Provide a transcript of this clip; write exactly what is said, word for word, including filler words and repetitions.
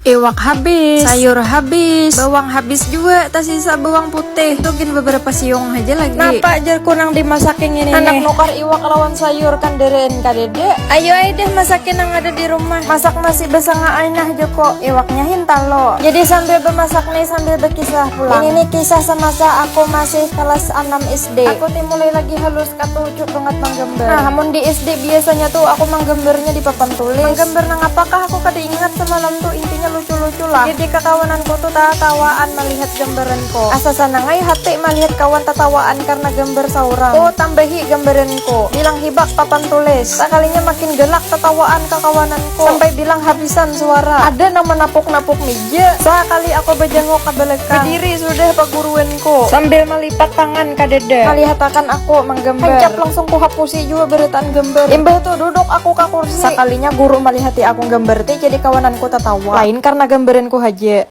Iwak habis, sayur habis, bawang habis jua, tasisa bawang putih. Tu gin beberapa siung haja lagi. Napa jarku nang dimasaki ngini nih? Handak nukar iwak lawan sayur, kandaraan kadada. Ayu ai dah masaki nang ada di rumah. Masak masih basanga ai nah, joko. Iwaknya hintal lo. Jadi sambil bamasak nih, sambil bakisah pulang. Ini nih kisah semasa aku masih kelas anam S D. Aku ti mulai lagi halus katuju bangat manggambar. Nah, amun di S D biasanya tuh aku manggambarnya di papan tulis. Manggambar nang apakah, aku kada ingat semalam tuh, intinya lucu-lucu lah. Jadi kakawananku tuh tatawaan malihat gambaranku. Asa sanang ai hati malihat kawan tatawaan karena gambar saurang. Oh, tambahi gambaranku. Bilang hibak papan tulis. Sakalinya makin galak tatawaan kakawananku. Sampai bilang habisan suara. Ada nang manapuk-napuk meja. Sakali aku bajanguk ka balakang. Badiri sudah paguruanku. Sambil malipat tangan ka dada. Malihatakan aku manggambar. Hancap langsung kuhapusi jua barataan gambar. Imbah tu duduk aku ka kursi. Sakalinya guru malihati aku gambar ti, jadi kawananku tatawa. Lain karena gambaranku haja.